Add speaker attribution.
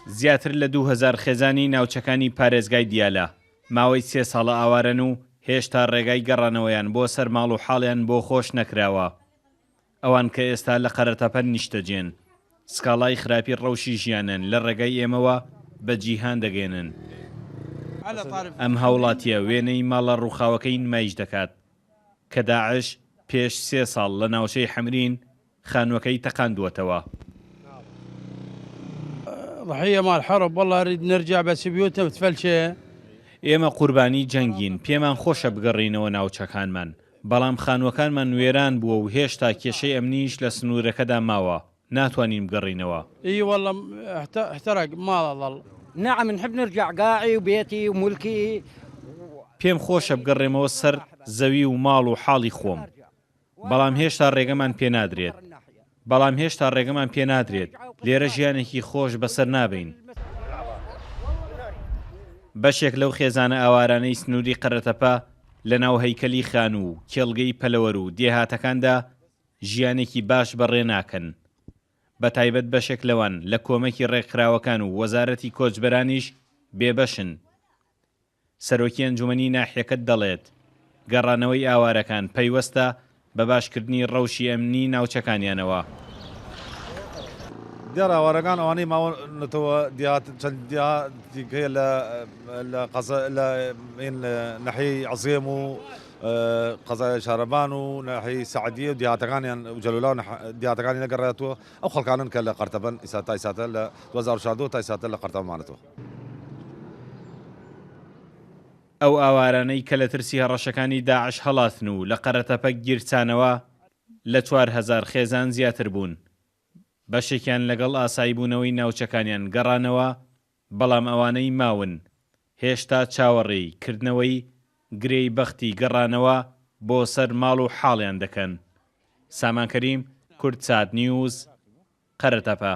Speaker 1: زیاتر لە 2000 خێزانی ناوچەکانی پارێزگای دیالە ماوەی سێ ساڵە ئاوارەن و هێشتا ڕێگای گەڕانەوەیان بۆ سەر ماڵ و حاڵیان بۆ خۆش نەکراوە. ئەوان کە ئێستا لە قەرەتەپە نیشتەجێن، سکاڵای خراپی ڕەوشی ژیانیان لە ڕێگای ئێمەوە بە جیهان دەگەیەنن. ئەم هاوڵاتییە وێنەی ماڵە ڕووخاوەکەی نمایش دەکات کە داعش پێش سێ ساڵ لە ناوچەی حەمرین خانووەکەی تەقاندووەتەوە. ئێمە قوربانی جەنگین، پێمان خۆشە بگەڕێینەوە ناوچەکانمان، بەڵام خانووەکانمان وێران بووە و هێشتا کێشەی ئەمنیش لە سنوورەکەدا ماوە، ناتوانین بگەڕێینەوە. پێم خۆشە بگەڕێمەوە سەر زەوی و ماڵ و حاڵی خۆم، بەڵام هێشتا ڕێگەمان پێنادرێت. بەڵام هێشتا ڕێگەمان پێنادرێت، لێرە ژیانێکی خۆش بەسەر نابەین. بەشێک لەو خێزانە ئاوارانەی سنووری قەرەتەپە لەناو هەیکەلی خانوو و کێڵگەی پەلەوەر و دێهاتەکاندا ژیانێکی باش بەڕێ ناکەن، بەتایبەت بەشێک لەوان لە کۆمەکی ڕێکخراوەکان و وەزارەتی کۆچبەرانیش بێبەشن. سەرۆکی ئەنجومەنی ناحیەکەت دەڵێت، گەڕانەوەی ئاوارەکان پەیوەستە بە باشکردنی ڕەوشی ئەمنی ناوچەکانیانەوە.
Speaker 2: دیارە ئاوارەکان ئەوانەی ماونەتەوە دیهات چەند دیهاتێک هەیە لە لە قەزا لە ناحیەی عزێم و قەزای شارەبان و ناحیەی سەعدیە و دیهاتەکانیان و جەلولا و دیهاتەکانی نەگەڕایەتەوە ئەو خەڵکانەن کە لە قەرتەبەن ئیسا تا ئیساتە لە 2014 تا ئیساتە لە قەرتەبە مانەتەوە.
Speaker 1: ئەو ئاوارانەی کە لە ترسی هەڕەشەکانی داعش هەڵاتن و لە قەرەتەپە گیرسانەوە لە 4000 خێزان زیاتر بوون. بەشێکیان لەگەڵ ئاساییبوونەوەی ناوچەکانیان گەڕانەوە، بەڵام ئەوانەی ماون هێشتا چاوەڕێی کردنەوەی گرێی بەختی گەڕانەوە بۆ سەر ماڵ و حاڵیان دەکەن. سامان کەریم، کوردسات نیوز، قەرەتەپە.